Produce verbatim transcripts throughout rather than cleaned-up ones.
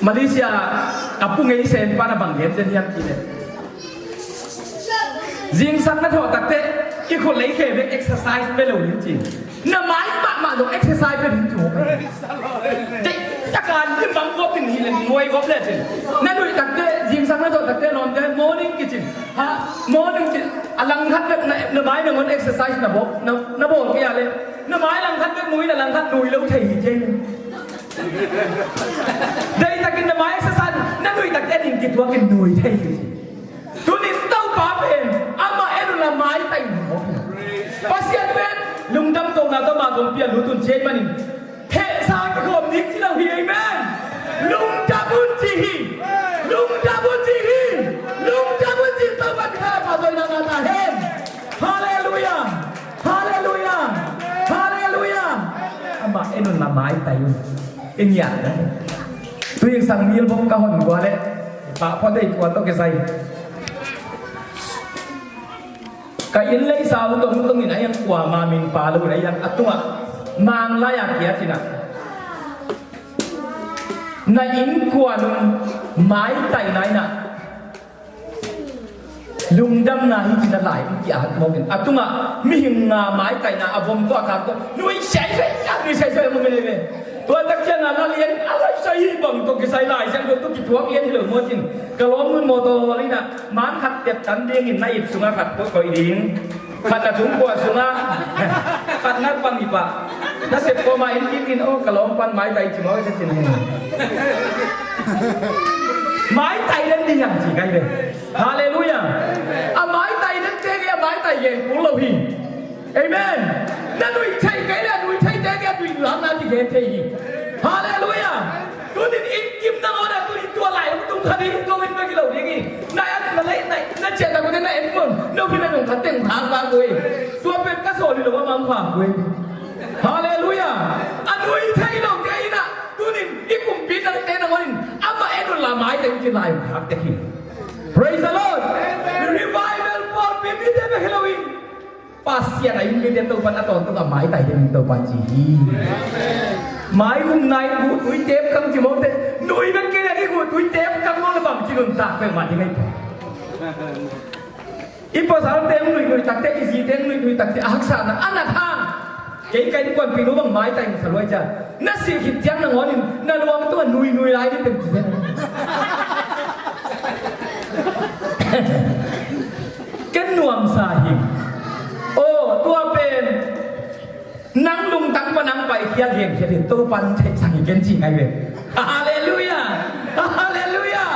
Malaysia a pu ngei sem pan a bang gen den hiam cih leh, zingsang na thawh takteh i khut lei khe bek exercise pe lo in ci. Na mai mahmah zong exercise pe ding ci. Tei a kan i mang gop in hi le nuai gop le cin. Na nuih takteh, zingsang na thawh takteh lawmte morning kicin. Ha, morning cin. A langkhat bek na, na mai nangawn exercise na bawl, na, na bawl kei a le, na mai langkhat bek nui, na langkhat nui lo thei hi cin. Deihtakin na mai exercise na nuih takteh ning kituakin nui thei hi. Tunin Topa pen amah en unla maitai mawk hi. Pasian pen lungdam kohna tawh mah kong pia lut un ci ahih manin, hehsa kikhawm ding ci lo hi. Amen. Lungdam un ci hi. Lungdam un ci hi. Lungdam un ci. Topa min thang a pahtawi na ngah ta hen. Halleluiah. Halleluiah. Halleluiah. Amah en unla maitai un. I ngiat na. Tui sang mil bawk ka hon kua le, pah phot ei kua tawh kisai. Ka inn leisa uh tongtongin a iang kuama min pa lo in a iang a tungah mang lai-a kia cina. Na innkuan un maitai na inah lungdamna hi cina lai in ki-at mawkin a tungah mihing nga maitaina a vom tawh a khak tawh nui saisai, nui saisai a mawkin ei ve. Tua tak ciangah na lian a laisai hi bang tawh kisai lai siang tawh tawh kituak lian hi lo mawkin ka lawm nun mawtaw inah man khat piat tan dingin na ip sungah khat koih ding. Khat na tung kua sungah khat na pan i pah. Na sep kua ma in kik in aw ka lawm pan maitai ci maw i ka cin hen. Maitai den ding hiam ci kai ve. Halleluiah. A maitai den teng i a maitai gen kul lo hi. Amen. Na nuih thei kei le a nuih thei teng i a nuih luang na ti gen thei hi. Halleluiah. Tunin inn kim nangawn a tunin tua lai hong tung kha ding hong tung in bek hi lo ding hi. Na en na lei na, na ciah tak uh te na en mun no hi na nung khat teng hong khak bak uh hi. Tua pen ka sawl hi lo a mang khak uh hi. Halleluiah. A nui thei lo te in ah tunin i kumpi nangte nangawn in amah en unla mai teng ci lai hong khak tek hi. Praise the Lord. Revival pawlpi mite bek hi lo in Pasian a inn mite Topan a tawntung a maitai ding Topan ci hi. Mai gumna in guh tui tep kang ci mawte nui bek kei le i guh tui tep kang mawng le bang ci nuntak peuhmah ding ahi. I pasalte hong nuihnuih takte i zite hong nuihnuih takte a haksatna a nat hang. Kei ka innkuanpihnu bang maitai hong sa luai cia na sih khit ciang nangawn in na luang tungah nuinui lai ding teng ci zen. Ken nuamsa hi. Aw tua pen nang lungtang pan nang paikhial hiangkhiat in Topan theihsang hi ken ci ngai ve. Halleluiah. Halleluiah.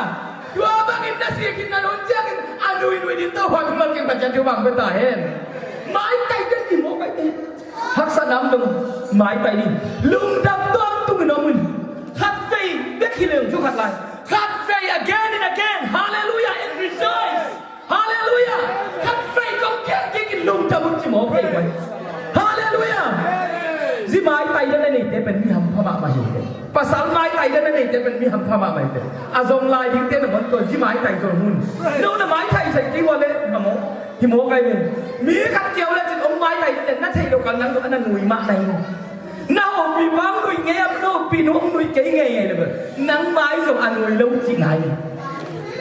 Tua bangin na sih khit na lun ciangin a nuinui ding Topan malkim Pasian thu bang pia ta hen. Maitai den ci mawk ai te. Haksa nam dong maitai ni. Lungdam tuamtumin om in. Khatvei bek hi leng thu khat lai. Khatvei again and again. Halleluiah and rejoice. Halleluiah. Khatvei kong kiang kikin lungdam un ci mawk hi. Halleluiah. Zi maitai den a neite pen mi hampha mahmah hi. Pasal maitai den a neite pen mi hampha mahmah hi. A zong lai dingte na mon tua zi maitai zong hun. No na maitai sai ki wa le na mawk. Hi mawk ai ve. Mi khat kiau le cin ong maitai den na thei lo kal nang zong a na nui mah nai. Na hopih pa hong nuih ngei a, na hopih nu hong nuih kei ngei ngei le bel nang mai zong a nui lo cih ngai.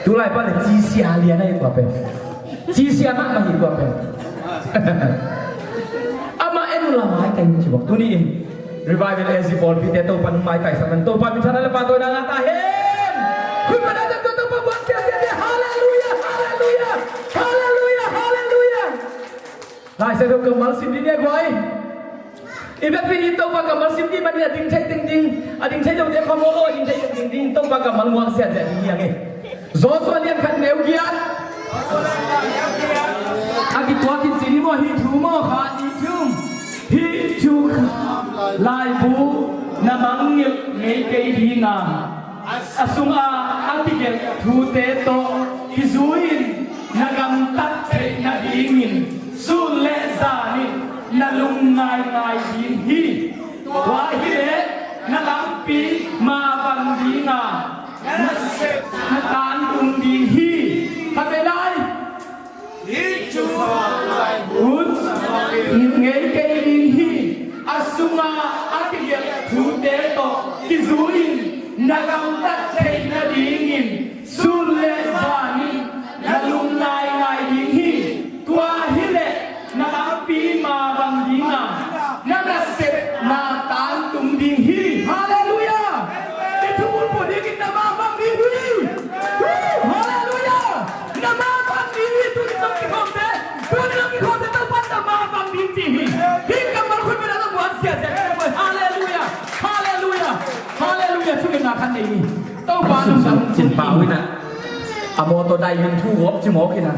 Tulai pa le cisia lian a i tua pen cisia mahmah hi tua pen. Amah en unla maitai ci bawk tuni in Revival A Z pawlpite Topan maitai sa man Topa min thang le pahtawina ngah ta hen. Khui pa dang Topa buang ciacia. Halleluiah. Halleluiah. Halleluiah. Halleluiah. Lai sa dong kammal sim ding e guai. I biakpi in Topa kammal sim ding manin a ding thei teng ding, a ding thei lo te khawm aw, a ding thei teng ding ding Topa kammal muang siatsiat ding hiang e. Joshua lian khat neu giat. A kituak in ci ni maw, hih thu maw kha i thum. Hih thu kha laibu na mangngilh ngei kei ding a, a sungah a kigelh thute tawh kizui-in na gamtat theih nadingin sun le zanin na lungngaingai ding hi. Tua hileh na lampi mavan ding a, na sep na tangtung ding hi. Khatvei lai. Hih thu kha laibu na mangngilh ngei kei ding hi. A sungah a kigelh thute tawh kizui-in Na gamtat theih nadingin sun le zan in na lung ngaingai ding hi. Tua hileh na lampi ma bang ding a, na nasepna tangtung ding hi. Halleluiah. I thu bulphuh dingin na ma bang ding hi. Halleluiah. Na ma bang ding hi. Tuni dong kikhawmte, tuni dong kikhawmte, Topa'n na ma bang ding ci hi. Hih kammal khut bel a na buan siasia. Halleluiah. Halleluiah. Halleluiah. Thungetna khat nei ni. Topa nung dang Cin Pau in a, a mawtaw dai min thu gawp ci mawk in a.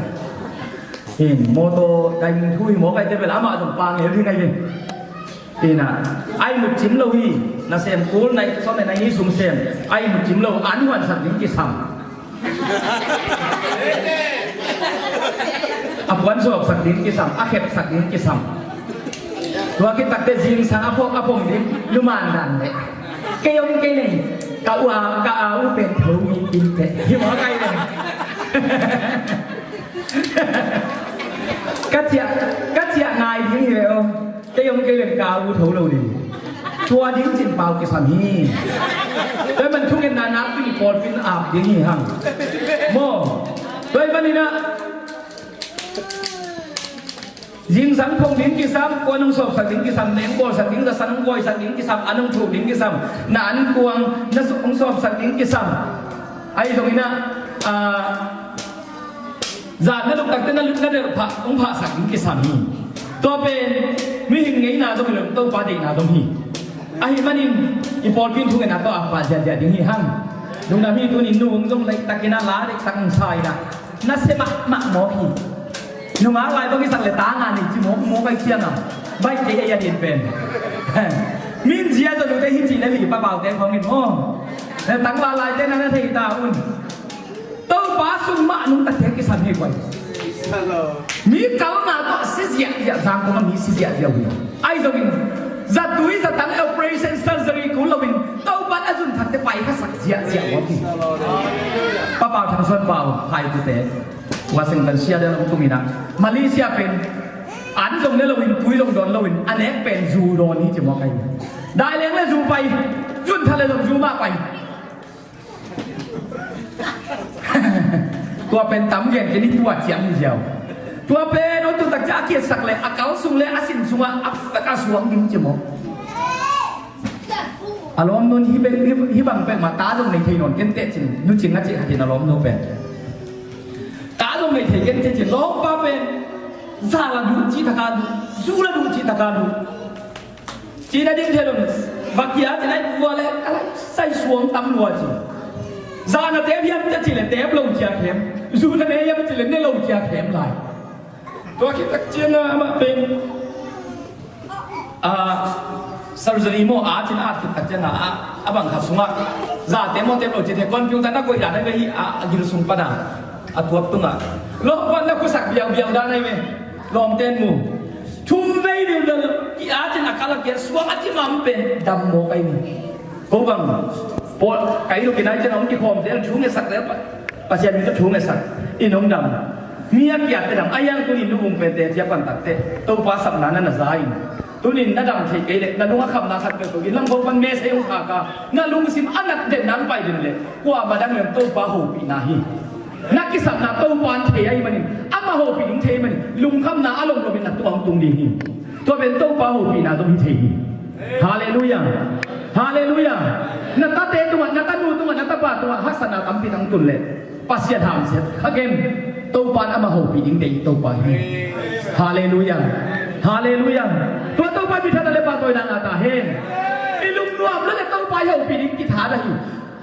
In mawtaw dai min thu hi mawk ai te bel amah zong pa ngel hi ngai hi. Ina, a ihmut cim lo hi, nasem kul nai sawm le nai nih sung sem, a ihmut cim lo, an huansak ding kisam. A puan sawpsak ding kisam, a khepsak ding kisam. Tua khit takteh zingsang a phawk a phawk ding, luman dan leh. Kei om kei leng, ka ua, ka a u pen tho mi in teh. Hi maw kai leng. Ka ciah, ka ciah ngai ding hi ve aw. Kei om kei leng ka u tho lo ding. Tua ding Cin Pau kisam hi. Tua man thungetna nak pi pawlpi in ap ding hi hang. Maw. Tua man in a. Zingsang phong ding kisam, kua nung sawpsak ding kisam, neng bawlsak ding, zasan nung kawisak ding kisam, an nung thuk ding kisam, na an kuang, na suk nung sawpsak ding kisam. Ahi zongin a, ah, zan na luk takteh na luk na delh phah, hong phahsak ding kisam hi. Tua pen mihing ngeina zong hi lo, Topa deihna zong hi. Ahih manin i pawlpi in thungetna tawh a pah ziahziah ding hi hang. Lungdam hi. Tuni nu hong zong laitakin a la deihtak hong sa in a, na sia mahmah mawk hi. Nungak lai bang i sak le ta nga nei ci mawk mawk ai ciang a. Baih kei ei a din pen. Min zia zong ute hi ci le hi pa Pau te khawng in maw. Tangval lai te na na thei ta un. Topa sung mah nungta tek kisam hi guai. Mi kalna tawh si ziahziah, Zangkong a mi si ziahziah uh hi. Ahi zongin zatui zatang operation surgery kul loin Topa a zun thakte pai khasak ziahziah uh hi. Pa Pau Thang Suan Pau hai tute Washington Seattle tung in a, Malaysia pen an zong ne loin tui zong dawn loin a nek pen zu dawn hi ci mawk ahi. Dai leng le zu pai, zun thak le zong zu mah pai. Tua pen tam gen kei ni tua ciang hi ziau. Tua pen on tu tak ciang a kiatsak le a kal sung le a sin sungah a fek a suang ding ci maw? A lawmnu in hi bek, hi, hi bang bek mah ta zong nei thei nawn ken teh cin, nu cing a cih khat in a lawmnu pen ta zong nei thei ken teh cin, lawmpa pen za la duh cih taka duh, zu la duh cih taka duh. Cina ding thei lo, va kia cina i kua le, a lai sai suang tam lua ci. Zana tep hiam cia ci le tep lo cia khem. Zuna ne hiam ci le ne lo cia khem lai. Tua khit tak ciang a amah pen, a, surgery maw a cin a khit tak ciang a, a, a bang khat sungah. Zate maw tep lo ci te computer na koih dan a hi a, a gil sung pan a. A tuak tungah. Lawmpan na khuasak biaubiau dan a hi ve. Lawmten mu. Thum vei deuh deuh i at in a kal a kiat suang a ci mam pen dam mawk ahi mu. Ko bang pawl kai lo kinai cian a hong kikhawm tel thu ngetsak tel pa Pasian mi tawh thu ngetsak in hong dam. Mi a kiat te dam a hiang tuni nu vung pen te cia pan tak te Topa sapna na na za in. Tunin na dam thei kei leh na lung a khamna khat peuh ko in lang ko pan me sei hong khak a na lungsim a nat den nang pai den leh kua ma dang lem Topa hopihna hi. Na kisapna Topa in thei ahih manin, amah hopih ding thei ahih manin, lungkhamna a lomlom in na tungah hong tung ding hi. Tua pen Topa hopihna zong hi thei hi. Halleluiah. Halleluiah. Na tate tungah, na tanu tungah, na tapa tungah haksatna tampi tang tun leh Pasian hamsiat kha gen. Topa in amah hopih ding deih Topa hi. Halleluiah. Halleluiah. Tua Topa in mi thatna le pahtawina ngah ta hen. I lungnuam lo le Topa i hopih ding kithat ahi.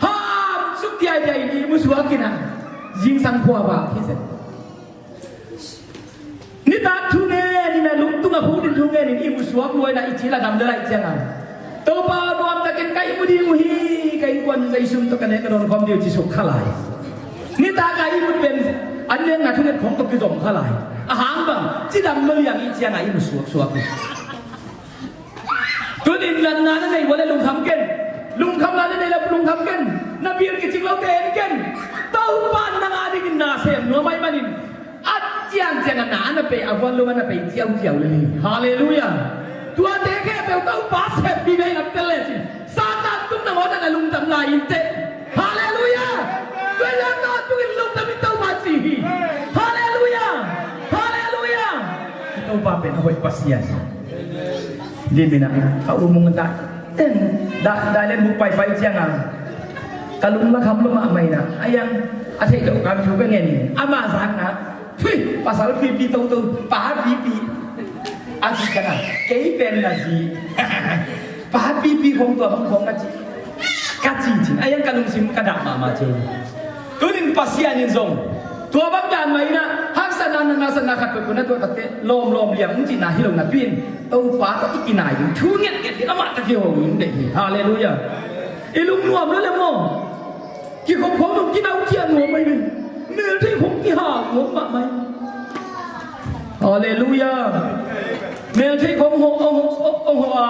Ham suk diaidiai in i musuak in a zingsang khua vak hi zen. Nitak thu ngen in a lungtung a khuk din thu ngen in i musuak lua in a i cil a dam le laih ciang a Topa nuamtakin ka ihmu ding uh hi, ka innkuan Zeisu min tawh ka nek ka dawn khawm ding uh ci suk kha lai. Nitak a ihmut pen an nekna thunget khawng tawh kizom kha lai. A hang bang cidam lo liang i ciang a i musuak suak hi. Tunin natna na nei vua le lungkham ken. Lungkhamna na nei le lungkham ken. Na bil kicing lote en ken. Topa in nang a dingin na sem nuam ahih manin a ciangciang a na a na pei a vuan lo a na pei ciauciau le hi. Halleluiah. Tuate khempeuh Topa seppi vei lam tel lecin Satan tungna Mawh na lungdam lai inteh. Halleluiah. Tua hi a, tua tungin lungdam in Topa ci hi. Halleluiah. Halleluiah. Topa pen a hoih Pasian. Limina ka umung dah ten dah dah len buk paipai cianga ka lung la kham lo mahmah ina a yang a theih loh kam thu ka ngen in ama zakna. Thui, pasal pipi toto, pa pipi. A ci ka na, kei pen na zi. Pa pipi khong tua bang khong na ci. Ka ci cin, a yang ka lungsim ka dah mahmah cin. Tunin Pasian in zong tua bang dan mah ina, haksatna, na haksatna khat peuhpeuh na tuah takte lawmlawm liang ung cihna hi lo napi in Topa tawh i kinai ding thu ngetnget hi, amah tawh kiho ding deih hi. Halleluiah. I lungnuam lo le maw? Kikhop khawm lo kinau ciah nuam mai ding. Meltheih khawm kiha nuam mahmah. Halleluiah. Meltheih khawm hong hong hong hong hong a,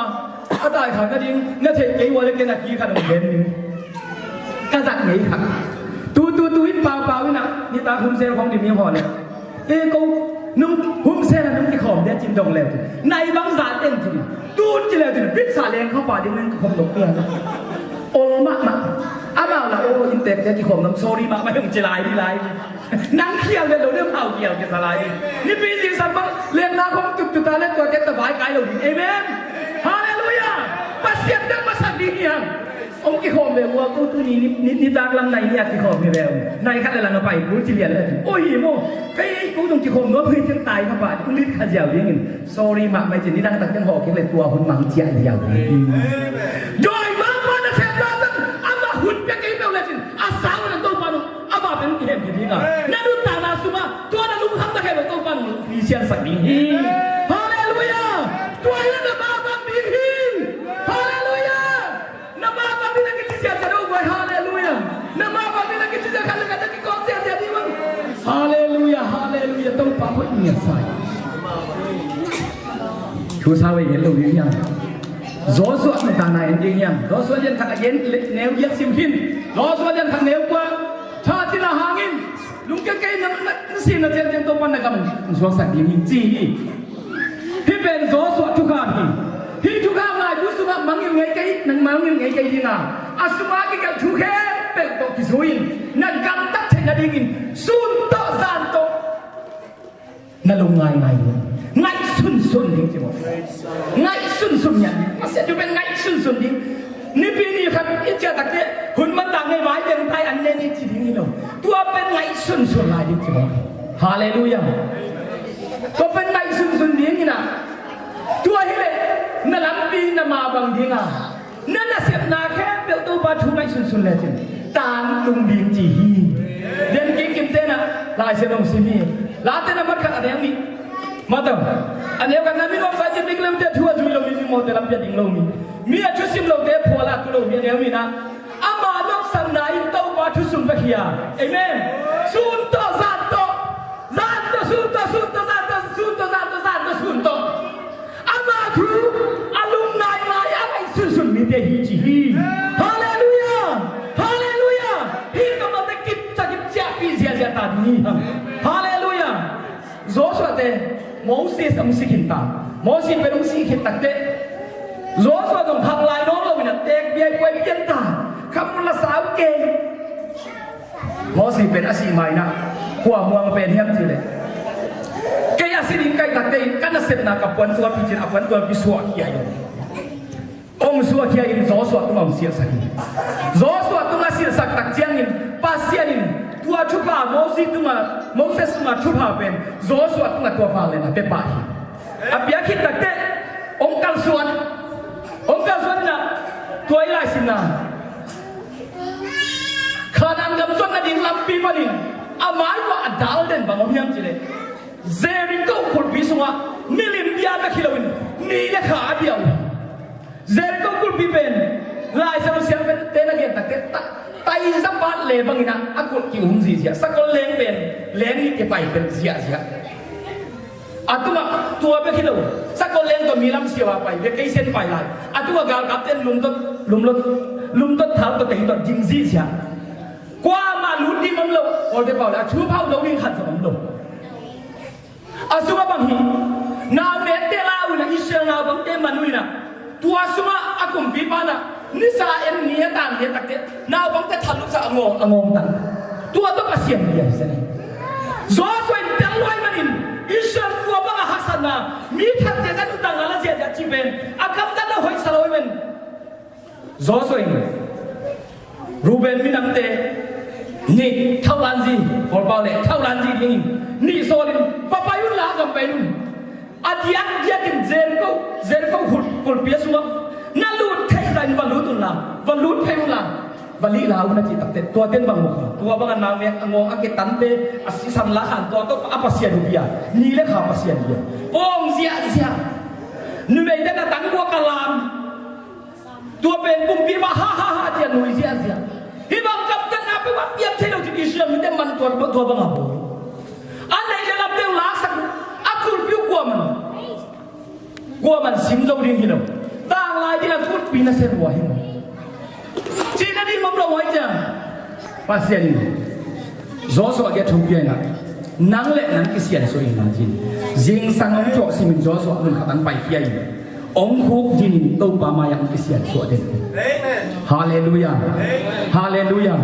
a tai khat nading na theih kei ua le ken a ki khat hong gen ding. Ka zak ngei khat. Tu tu tu in pau pau in a nitak hun sel khawm ding mi haw le. E ko nung hum sel a nung kikhawm dia cin dong leu cin. Nai bang za ten cin. Tun ci leu cin. Bit sa leng khawm pa ding nung kikhawm dong pian. Ol mahmah. Amau la o in tek dia kikhawm dong sorry mahmah hong ci lai di lai. Nang khial ve lo deuh hau khial ke sa lai di. Nipi zing sam bang leng na khawm tup tup ta le tua tek ta vai kai lo di. Amen. Halleluiah. Pasian deuh masak ding hiam. Hong kikhawm ve ua ko tuni ni, ni, nitak lam nai ni a kikhawm hi ve ua. Nai khat le lang a pai kul ci lian le. Oi hi maw. Kei ei ko dong kikhawm nuam hi ciang tai kha pa. Lit kha ziau dingin. Sorry mahmah cin ni dang tak teng hawk kik le tua hun mang ciah ziau ding. Doi mahmah na sem la zang. Amah hun pia kei peuh le cin. A sau na to pa nu. Amah pen kihem hi ding a. Na nun ta na suma. Tua na lungkham na kei lo to pa nu. Ni sian sak ding hi. Halleluiah. Tua hi na mahmah ding hi. Halleluiah. Na mah bang in a kici ziahziah dong guai, halleluiah. Na mah bang in a kici ziah khat le khat a kikawm ziahziah ding bang. Halleluiah, halleluiah, Topa hoih ngiat sa hi. Thu sa vei gen lo ding hiam. Joshua nungta na en ding hiam. Joshua lian khat a gen neu giat sim khin. Joshua lian khat neu kua. Tha cina hangin. Lungkia kei na, na, na sin na cian cian Topa na gam suaksak ding hi ci hi. Hih pen Joshua thukham hi. Hih thukham ngai bu sungah mangngilh ngei kei, nang mangngilh ngei kei ding a. A sungah kigelh thu khempeuh tawh kizui in na gamtat theih nadingin sun tawh zan tawh na lung ngaingai ding. Ngaih sunsun ding ci maw. Ngaih sunsun ngiat ding. Pasian thu pen ngaih sunsun ding. Nipi ni khat i ciah takte hun man tak ngei vai deng tai an ne ni ci ding hi lo. Tua pen ngaih sunsun lai ding ci maw. Halleluiah. Tua pen ngaih sunsun ding hi na. Tua hi leh na lampi na mah bang ding a. Na nasepna khempeuh Topa thu ngaih sunsun lecin tangtung ding ci hi. Den kingkimte na Lai Siangtho sim hi. Late na mat khat a deng mi. Mataw. A neu khat na mi nuam sa cin mik leute thu a zui lo mi, mi mawte lampi a ding lo mi. Mi a thusim lote phual a tu lo mi a neu mi na. Ama nopsakna in Topa thu sun va khia. Amen. Sun tawh, zan tawh. Zan tawh, sun tawh, sun tawh, zan tawh, sun tawh, zan tawh, zan tawh, sun tawh. Ama thu a lung ngaingai a ngaih sunsun mite hi ci hi. Halleluiah. Halleluiah. Hih kammalte kipsa kipciahpih ziahziah ta ding hi hang. Halleluiah. Joshua te Moses a hong si khin ta. Moses pen hong si khin takte Joshua zong khang lai nawn lo in a teek biaipuai pian ta. Khamul a sau kei. Moses pen a sih ma in a kua muang pen hiam cih leh kei a si ding ka hih takte in ka nasepna ka puantualpi cin a puantualpi suahkhia in hong suahkhia in Joshua tungah hong silhsak hi. Joshua tungah silhsak tak ciangin Pasian in tua thupha Moses tungah, Moses tungah thupha pen Joshua tungah tua vanglian a pia pah hi. A piak khit takte hong kalsuan, hong kalsuan in a tua i laisimna Kanaan gam zuat nading lampi panin a mai uah a dal den bang om hiam cih leh Jericho kulhpi sungah milim bia bek hi loin mi le kha a bia uh. Jericho kulhpi pen Lai Siangtho siamte na gen takte ta, tai zapat le bangin a kulh ki-um ziahziah, sakol leng pen leng nih kipai pen ziahziah. A tungah tua bek hi lo, sakol leng tawh mi lam siau a pai, vacation pai lai. A tungah galkapte in lumdot, lumdot, lumdot thal tawh tei tawh ding ziahziah. Kuamah lut ding om lo, awlte pau le a thu phauh zo ding khat zong om lo. A sungah bang hi, naunekte la uh in a Israel naupangte man uh in a, tua sungah a kumpipa in a Nisa en ni a tang ni a takte naupangte thaluk sa a ngawng a ngawng tang. Tua tawh Pasian bia hi zen. Joshua in tel luai manin Israel khua bang a haksatna mi that ziazia nutang a la ziazia ci pen a gamtat a hoih sa lo hi ven. Joshua in Reuben minamte nih thaulanzi, Paul pau le thaulanzi dingin nih sawlin va pai unla a gam pai un. A diakdiakin Jericho, Jericho khul, khulpi a sungah na lut theih zahin va lut unla, va lut phei unla, va lihla un a cih takte tua ten bang mawk a, tua bangah naungek a ngawng a kitante a sisan la khan tua tawh a Pasian uh bia, ni le kha Pasian bia. Pawng ziahziah. Numeite na tangguak a lam. Tua pen kumpipa ha ha ha cia nui ziahziah. Hih bang gamtatna peuh a piak thei lo cin Israel mite man tua, tua bang a bawi. A neih le lam deuh laksak a kulpi uh kuaman, kuaman sim zo ding hi lo. Tanglai ding a kulpi na sem lua hi lo. Cihna ding om lo huai ciang Pasian in Joshua kiang thu pia in ah, nang le nang kisiansuah in ah cin. Zingsang hong tuah simin Joshua mun khat an paikhia in, hong khuk dingin Topa mai-ah hong kisiansuah den. Halleluiah. Halleluiah.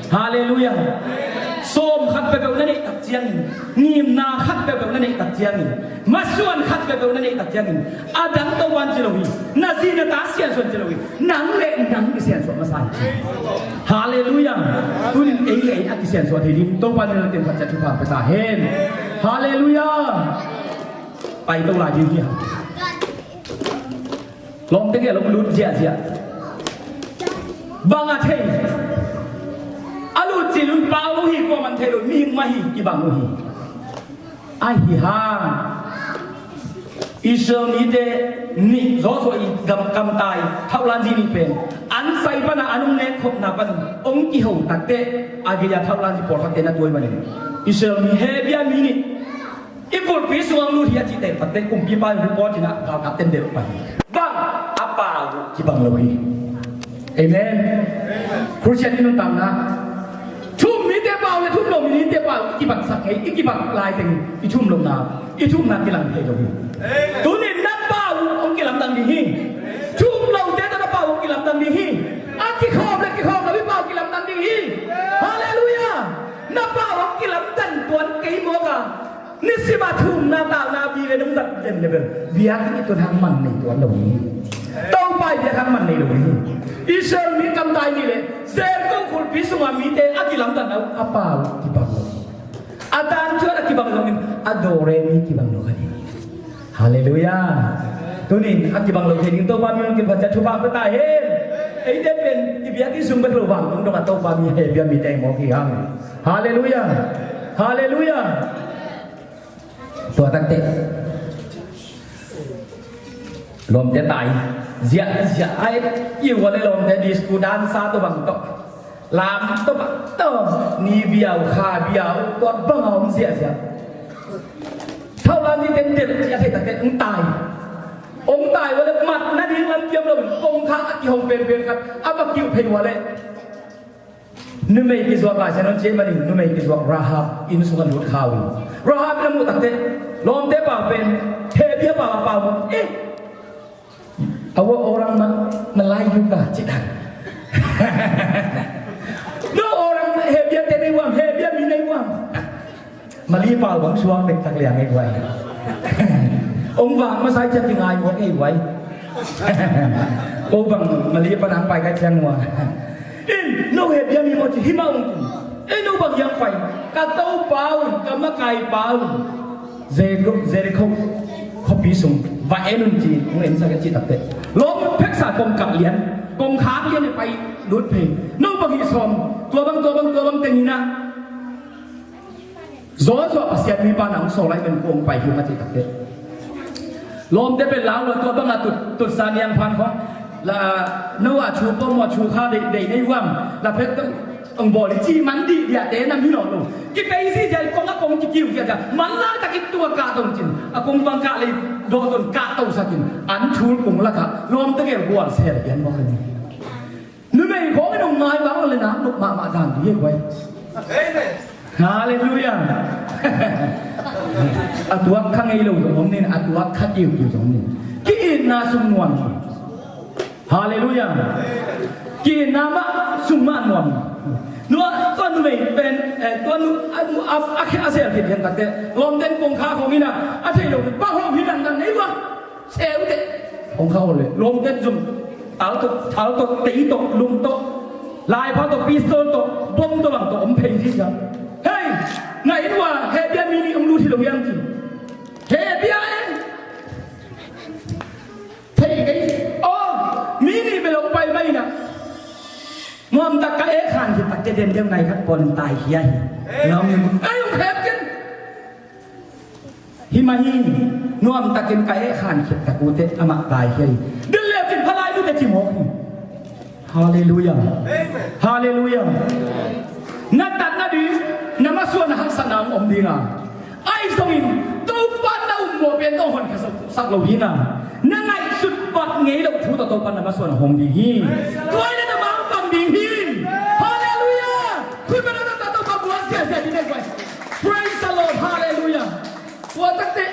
Halleluiah. Sawm khat peuhpeuh na neih tak ciangin, ngimna khat peuhpeuh na neih tak ciangin, masuan khat peuhpeuh na neih tak ciangin, a dang Topa in ci lo hi. Na zi na ta siansuah in ci lo hi. Nang le nang kisiansuah masa hi. Halleluiah. Tunin ei le ei a kisiansuah thei ding Topa in na ken khat cia thupha pia ta hen. Halleluiah. Pai to lai ding hi hang. Lawmte kiang lo lut ziahziah. Bang a thei a lut cil un pau lo hi, kuaman thei lo, mihing mah hi, kibang lo hi. Ahi hang Israel mite nih Joshua i gam, gamtai thaulanzi nih pen an sai pana an hong nekkhopna pan hong kiho takteh a gei-a thaulanzi pawlkhatte na tuai manin Israel mi Hebia mi nih i kulpi sungah hong lut hi a cihte takteh kumpipa report in ah galkapten delh pah hi. Bang a pau uh kibang lo hi. Amen. Khristian i nuntakna thum mite pau le thum lo mite pau i kibaksak ngei, i kibak laiteng i thum lohna, i thumna kilang thei lo hi. Tunin na pau uh hong kilamdang ding hi. Thum lote tawh na pau uh hong kilamdang ding hi. A kikhawm le kikhawm lo i pau kilamdang ding hi. Halleluiah. Na pau hong kilamdang tuan kei mawk a, nisim a thumna talna bi le nungzat den le bel biakinn i tun hang man nei tuan lo hi. Topa i biak hang man nei lo hi. Israel mi gamtai mi le Jericho kulpi sunga mite a kilamdanna uh a pau kibang lo hi. A dan thuan a kibang zongin a dore mi kibang lo kha ding. Halleluiah. Tunin a kibang lo thei ding Topa min hong kim khat cia thupha pia ta hen. Eite pen i biakinn sung bek lo vang tung dong a Topa mi Hebia mite mawk hi hang. Halleluiah. Halleluiah. Tua takteh lawmte tai ziahziah ai, i ua le lawmte disco dancer tawh bang tawh, lam tawh bang tawh, ni biau kha biau tua bang a om ziahziah. Thaulanzi ten delh ciah thei takteh hong tai. Hong tai ua le mat nading lam kiam lo in kongkhak a kihong penpen khat a va kiuh phei ua le numei kizuak lai sian hong ciah manin numei kizuak Rahab inn sungah lut kha uh hi. Rahab in a muh takteh lawmte pau pen Hebia pau a pau maw? Eh, a ua orang ma, Melayu ka cih. No orang Hebia te nei uam, Hebia mi nei uam. Mali pau bang suak dektak liang ei guai. Ong vang masai ciat kingai muak ei guai. Ko bang Mali panang pai kai ciang ua. In no Hebia mi maw ci himah ong kum. Ei no bang yang pai ka Topa un ka makaihpa un. Jericho, Jericho khuapi sung va en un ci, ong en sak a ci takteh lawm pheksa kong kap lian kong khak lian i pai lut phei. No bang hi sawm tua bang tua bang tua bang teng hi na. Joshua Pasian mipa na hong sawl lai pen kong pai hi ma ci takteh lawmte pen lau lo tua bang a tut, tutsa niang phan khong la no a chu pom a chu kha deih deih nei uam la phek tawh ong bawl i ci man dih diahte nam hi nawn lo. Kipei si zia i kong a kong kikiu zia zia man la takin tua kah dong cin a kong bang kah lei dawh ton kah to sakin an thul kong lakah lawmte gel gual sel hian mawk a ni. Numei khawng in hong ngai bang le nak nuk mahmah dan dih hi guai. Halleluiah. A tuak kha ngei lo zong om nin a tuak kha kiukiu zong om nin ki-itna sung nuam hi. Halleluiah. Ki na mah sung mah nuam. Nua tua numei pen, eh, tua nu a nu a a khia a sel khit hian takte lawmten kongkha khong ina a thei lo bang hom hi dang dang nei ua. Seu te kongkha ole lawmten zum tal to tal to tei to lum to lai pha to pistol to bom to bang to om phei ji sa. Hei, na in ua he bia mi ni ong lut hi lo hiam ti. He bia e. Thei kei. Oh, mi nih bel hong pai mai na. Nuam tak ka e khan hi tak ke den deuh nai khat pawl in tai hi a hi. Ngam ni mun. Ai, hong khep ken. Hi mah hi. Nuam takin ka e khan khit tak ute amah tai hi a hi. Del leu kin phalai nu te ci mawk hi. Halleluiah. Amen. Halleluiah. Na tat nading na masuan a haksatna hong om ding a. Ahi zongin Topa na um mawh pen tawh hon kha sak lo ding a. Na ngaihsut bat ngei loh thu tawh Topa na masuan a hong ding hi. Tua in na mang pang ding hi. Halleluiah. Khui pa na na ta Topa buang siasia ding nei pai. Praise the Lord. Halleluiah. Tua takte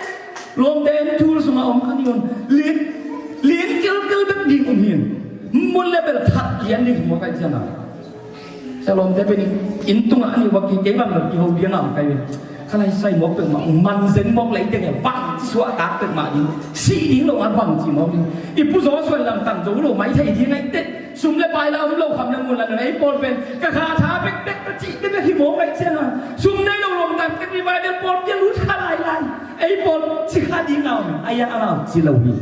lawmte en tul sunga om kha ni un. Lin lin kilkil bek ding um hin. Mun le bel that lian ding hi mawk ai ciang a. Sia lawmte pen in tungah a nih ua ki kei bang lo kiho biang a om kai ve. Kha lai sai mawk peuhmah man zen mawk lei teng e bang ci suah tak peuhmah ding. Sih ding lo a bang ci mawk ding. I pu zaw suan lam tang zo lo mai thei ding ai teh. Sum le pai la om lo kham le ngun la nang ei pawl pen ka kha tha bekbek ka cih te bek hi mawk ai ciang a. Sum nei lo lawm tang tek revival pawl pia lut kha lai lai. Ei pawl ci kha ding a om ai a amau ci lo hi.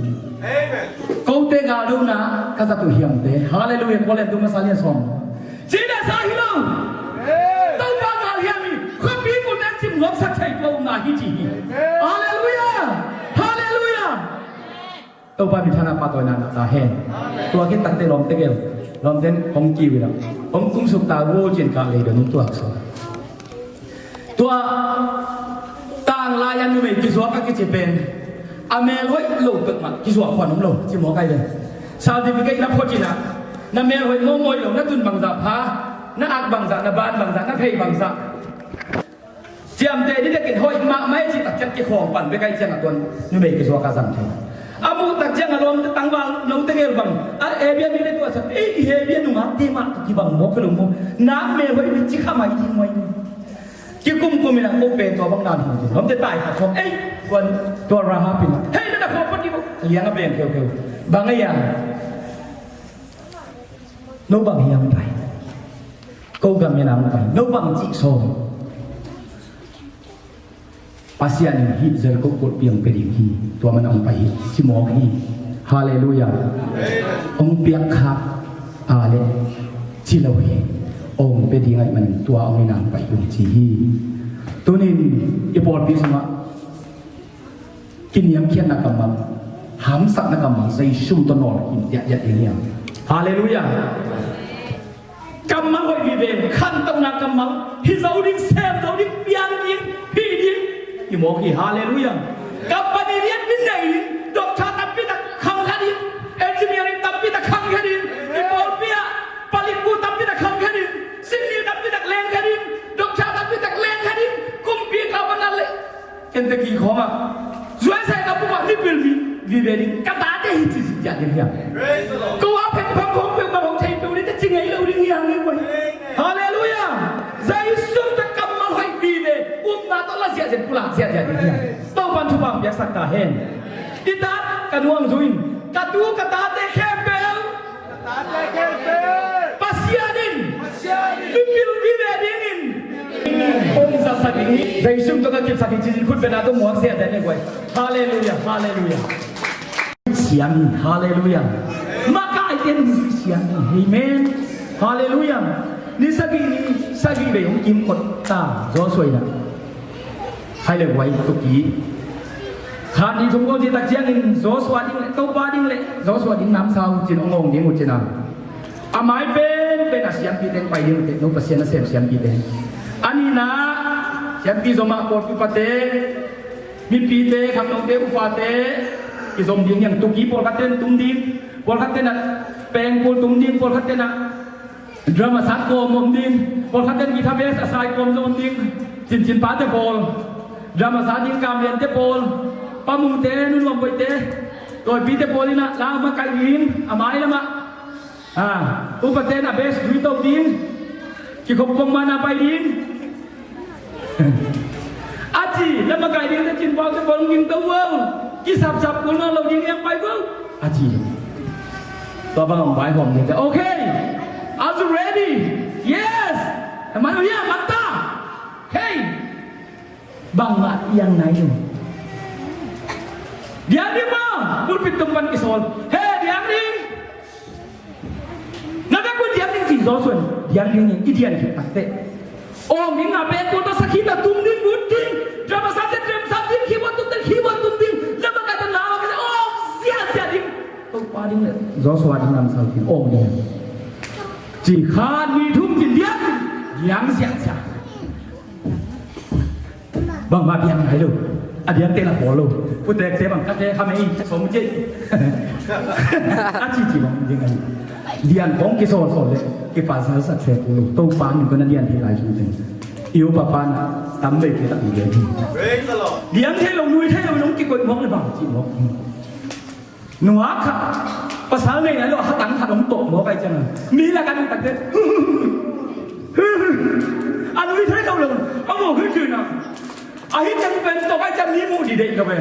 Amen. Kote gal dona ka zat uh hiamte. Halleluiah. Korintu masa lian sawm. Ci na sa hi lo. Topa gal hiam hi. Khuapi kul nen cim huapsak thei tua umna hi ci hi. Halleluiah. Halleluiah. Topa min thana pa toina na ta hen. Tua khit takte lawmte gel. Lawmten hong kiu ina. Hong kum suk ta wo cin ka lei dong tuak so. Tua tang lai a numei kizuak a kici pen a mel hoih lo peuhmah kizuak huan om lo ci mawk ai ve. Certificate na phot ina na mel hoih mawmawi lo na tun bangzah pha na ak bangzah na ban bangzah na phei bangzah ciamteh didek in hoih mahmah e cih tak ciang kikhawng pan bek ai ciang a tuan numei kizuak a zang thei. A muh tak ciang a lawmte tangval note gel bang a hebia mite tuahsak ei i hebia nungakte mah kibang mawk hi lo maw. Nak mel hoih mi ci kha mai ding muai. Kikumkum in a ko pen tua bang dan hong ci lawmte tai khat khawng ei kuan tua Rahab in a hei na na khawng pati ko liang a beng kheukheu. Bang ei a no bang hiam pai. Ko gam in a hong pai no bang cih sawm. Pasian in hih Jericho kulhpi hong pia ding hi. Tua man a hong pai hi ci mawk hi. Halleluiah. Hong piak kha a le ci lo hi. Hong pia ding ahih manin tua hong in a hong pai hi ci hi. Tunin i pawlpi sungah kiniamkhiatna kammal hamsakna kammal Jesu tawh nawl kim diahdiah ding hiam. Halleluiah. Kammal hoih vive khantohna kammal hi zo ding sem zo ding piang ding phih ding. I mawk hi. Halleluiah. Company lian min nei in doctor tampi tak khang kha ding engineering tampi tak khang kha ding i pawlpi ah palik bu tampi tak khang kha ding singni tampi tak leng kha ding doctor tampi tak leng kha ding kumpi kau man le. Kente ki khawngah zuai sai ka pumah mipil mi vive ding ka tate hi ci zikziah ding hiam. Ko a phengphang khawng peuhmah hong thei peuh ding te ci ngei lo ding hiam ding pai. Halleluiah. Zai sum ta kammal hoih vive umna tawh la ziahziah pulak ziahziah ding hiam. Topan thupha piaksak ta hen. I tat ka nuam zuin ka tu ka tate khempeuh Pasian in mipil vive dingin hong zatsak ding hi. Jesu tawh ka kipsak hi ci-in khut bena tawh muak sia dan le guai. Halleluiah, halleluiah. Siang hi, halleluiah. Makaite nung siang hi. Amen. Halleluiah. Ni sagih ni sagih vei hong kimkot ta Joshua in ah. Khai le guai tuki khat nih thum ko cih tak ciangin Joshua ding le Topa ding le Joshua ding namsau cin hong awng ding uh cin a. A mai pen pen a siampi teng pai ding uh teh no Pasian a sem siampi teng. A nihna siampi zomah pawlpi pate mipite khamnote upate kizom ding hiang tuki pawlkhat ten tum ding pawlkhat ten a pengpul tum ding pawlkhat ten a Drum a sak kawm om ding, pawlkhat ten guitar bass a sai kawm zong om ding, cincin pate pawl, drum a sa ding kamliante pawl, pamungte, nunuam boite, tawipite pawl in ah lam a kaih ding, a mai lamah Ah, upa ten a best dui to ding. Kikhop kong mana pai ding. A ci, lama kai ding te cin pau te bol ding to wow. Kisapsap kul na lo ding yang pai wow. A ci. Tua bang ang pai hom ding te. Okay. Are you ready? Yes. Manu ya mata. Hey. Bangmah i ang nai lo. Diang ding maw, pulpit tung pan kisawl. He, diang ding. Na bek un diang ding ci Joshua in, diang ding in, i diang khit takteh. Aw, mi nga bek kul ta sakhi ta tum ding, but ding. Drama sa te drama sa ding, keyboard tum te keyboard tum ding. Na bek ka ta na, aw, zia zia ding. Topa ding le Joshua ding lam sau ding, aw ding. Ci kha ni thum ci diang, diang zia zia. Bangmah diang nai lo. A diang te la khawl lo. Putek te bang ka te kha mei som ci. A ci ci bang ding ai. Diang kong kisawl sawl le. Kipasal sak se kul lo. Topa min ko na diang thei lai sung teng. I upa pa na tam bei ki tak i diang. Praise the Lord. Diang thei lo, nui thei lo, nong kikoih mawk le bang ci mawk. Nua khat pasal nei na lo, a khat tang khat hong tawh mawk ai ciang a, mi lak a ding takte a nui thei lo lo, a mawk hi cin a, a hi ciang pen tawh ai ciang mi muh dih deih lo ve.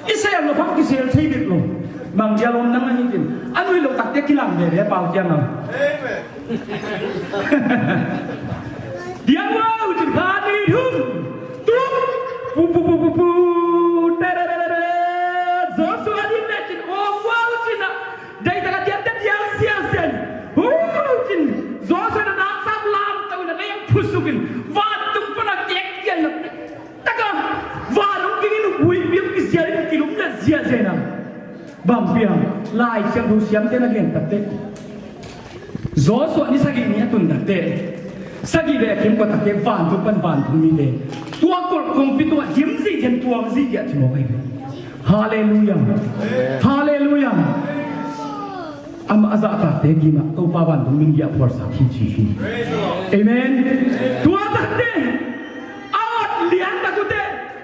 I sel lo phang kisel thei bek lo. Mang dia lom nang a hi cin a nui lo takte kilang veve pau ciang a. Amen. Diang wow cin kha ni thum. Tuk. Pu, pu, pu, pu, pu. Te, te, te, te, te. Joshua ding le cin. Oh, wow cin a. Dai taka diang te diang sia sia. Hu cin. Joshua na nak sak lam tau na kayang pusukin. Van tung pana kek diang na. Taka. Van tung kingin hui biang kisial kilum na sia sia na. Bang piang, Lai Siangtho siamte na gen takte. Joshua ni sagih ni a tun takte. Sagih le a kim kua takte, vantung pan vantung mite. Tua kulh kongpi tua, dim zih zen tuang zih dia ci mawk ai. Halleluiah. Halleluiah. Amah a zahtakte gimah, Topa vantung min giah phuarsak hi ci hi. Amen. Tua takte, a awt lian takute,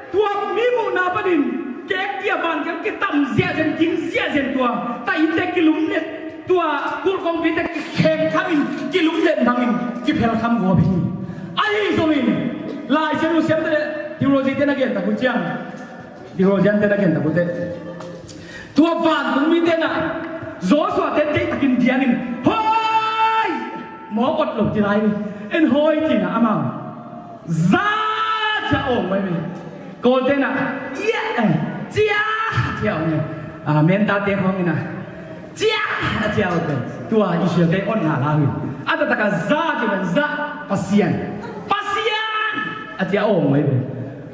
tua mi muhna panin, kek kia van kiang kitam ziahzen, ging ziahzen tua, ta ite kilumlet, tua kulh kongpite kikheng khamin, kilumlet mangin, kiphel kham guap hi. Ahi zongin, Lai Siangtho siamte le, theology te na gen taku ciang, theologian te na gen takute. Tua vantung mite na, Joshua te deih takin diangin, hoi! Mawk awt lo ci lai, en hoi ci na amau. Za cia awng mai mi. Kawlte na, ia, eh, cia, cia awng mai. Ah, menta te khawng ina. Cia, cia awng mai. Tua Israel te awng na la wi. A ta taka za cia man za, Pasian. Pasian! A cia awng mai mi.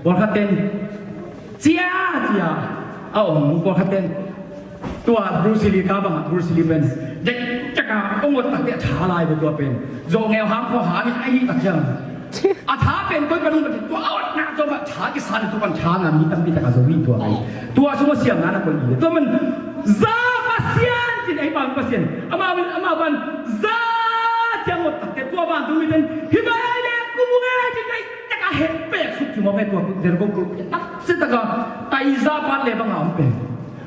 Pawlkhat ten. Cia, cia. A awng pawlkhat ten. Tua Bruce Lee ka bangah Bruce Lee pen. Dek taka ong ot takte a tha lai ve tua pen. Zo ngeu hang kho hang in a hi tak ciang. A tha pen koi panung pen tua a ot na tua ma tha kisan tua pan tha na mi tampi taka zo hi tua pen. Tua sung a siam na na koi hi. Tua man za Pasian cin ei pan Pasian. Ama min ama ban za ciang ot takte tua ban tung mi ten. Hi ba ai le ku mu ngai cin kai taka het pek suk ci mo kai tua ku der ko ku. Tak si taka tai za pan le bang am pen.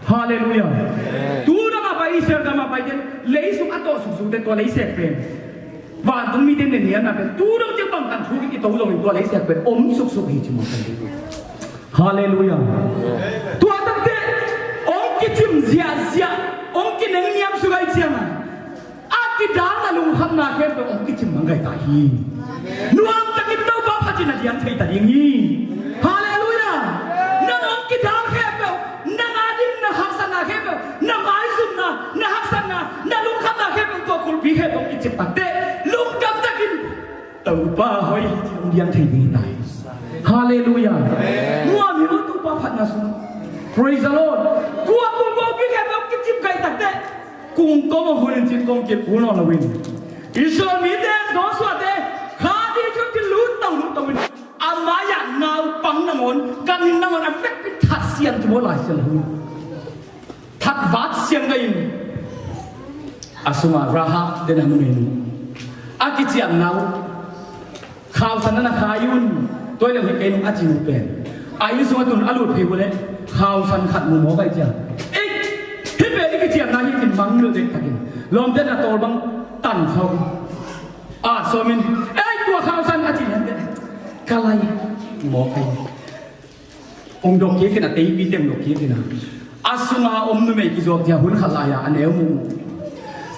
Halleluiah. Amen. Tu dang a pai Israel gam a pai ten leisuk a tawh suksuk te tua leisek pen. Vantung mite nenian na pen tu dang ciang bang kan thu i to zongin tua leisek pen om suksuk hi ci mawk kan. Halleluiah. Amen. Tua takte ong kicim ziahziah, ong kineng niam sugai ciang a. A kidal na lungkhamna khempeuh hong kicim mang gai ta hi. Nuam takin Topa phatin a diang thei ta ding hi. Halleluiah. Nang hong kidal khempeuh, nang a ding na haksatna khempeuh, na maizumna, na haksatna, na lungkhamna khempeuh tua kulhpi khempeuh hong kicim takte lungdam takin Topa hoi hi ci hong diang thei ding hi ta hi. Halleluiah. Nuam hi lo Topa phatna sung. Praise the Lord. Tua kulhpi khempeuh hong kicim gai takte Kung kong a hun in cin kong kil kul nawn lo in. Israel mite Joshua te kha ding cun cin lut tong lut tong in. A mai-ah naupang nangawn, ganhing nangawn a vekpi that siam ci maw Lai Siangtho in. That vat siam gai in. A sungah Rahab den a numei nu. A kiciamna uh. Khausan na na khai un, tua leh hi kei nung a ci uh pen. A inn sungah tun a lut phei uh leh khausan khat mu maw kai cia. Ei, hih pen i kiciamna hi cin Bang nul dek takin lawmte na tawl bang tan sawm. A sawmin, "Ei, tua khausan," a ci lian teh, "Ka lai mawk ei." Hong dok kik in a, teipite hong dok kik in a, a sunga om numei kizuak dia hun khat lai-a a neu muh.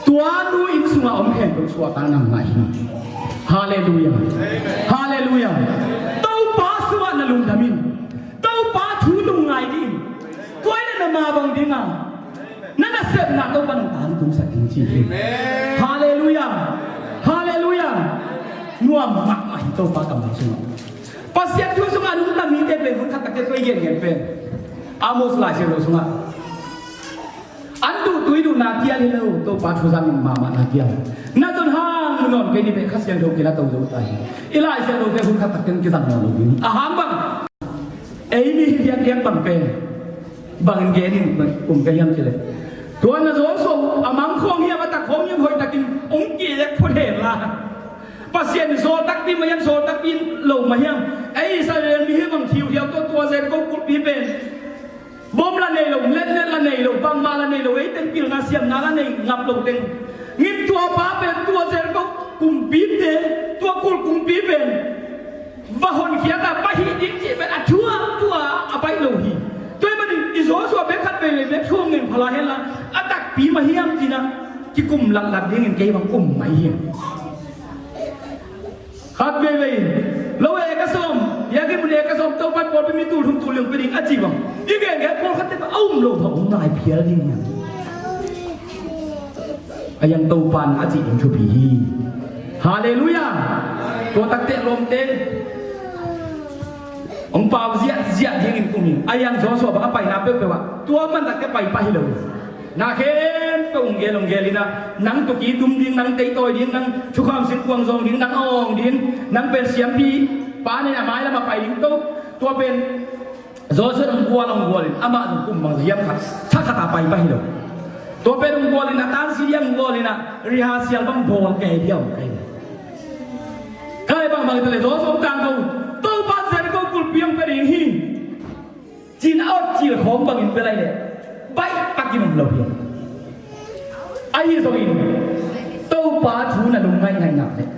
Tua nu inn sunga om khempeuh suahtakna ngah hi. Halleluiah. Halleluiah. Topa sungah na lungdam in. Topa thu lungngai dih in. Tua in a na mah bang ding a, na nasepna Topa nong tangtungsak ding ci hi. Halleluiah. Halleluiah. Nuam mahmah hi Topa kammal sungah. Pasian thu sungah lungdam mite pen hun khat takte tua i gengen pen Amos Lai Siangtho sungah, "An duh tui duh na kial hi lo, Topa thu zang mahmah na kial. Na zon hang nawn kei ni beh, Kha Siangtho kila to zo ta hi." I Lai Siangtho te hun khat takte kizang nawn lo ding. A hang bang, ei mi hi diakdiak bang pen bangin gen in um ka hiam cih leh, tua na Joshua a mang khawng hiam, a tak khawng hiam, hoih takin hong kizek phot hen la. Pasian in sawl takpi mah hiam, sawl takpi lo mah hiam, ei Israel mi hi bang thiuthiau tawh tua Jericho kulhpi pen bom la nei lo, letnet la nei lo, bangmah la nei lo, ei teng pilna siamna la nei ngap lo teng, ngim tua pa pen tua Jericho kumpite, tua kulh kumpi pen va honkhia ta, va hih ding cih pen a thu a, thu a, a baih lo hi. Tua ahih manin i Joshua bek khat veivei bek thu hong ngen pha lai hen la, a takpi mah hiam cih na kikum latlat dingin kei bang um mai hi. Khat veivei, lo e ka sawm, biakinn mun e ka sawm, Topa'n pawlpi mi tul thum tul li hong pia ding a ci bang, i gengen pawlkhatte bang a um lo bang hong ngai phial ding hiam? A yang Topa'n a cih ding thupi hi. Halleluiah. Tua takte lawmte hong pau ziahziah dingin um hi. A yang Joshua bang a paina peuhpeuh ah tua man takte pai pah hi lo. Na khempeuh hong gel hong gel in ah, nang tuki tum ding, nang teitawi ding, nang thukham sin kuang zawng ding, nang awng ding, nang pen siampi pa nei a mai lam a pai ding to. Tua pen Joshua hong gual hong gual in, amah zong kum bang hiam khat, tha khat a pai pah hi lo. Tua pen hong gual in ah, tansi diam hong gual in ah, rehearsal bang bawl kei diam kei. Kai bang bang tale Joshua hong tangko, Topa'n Jericho kulhpi hong pia ding hi, ci-in a awt cil khawng bangin pia lai leh baih takin om lo hi. Ahi zongin Topa thu na lungngaih ngaih nak leh,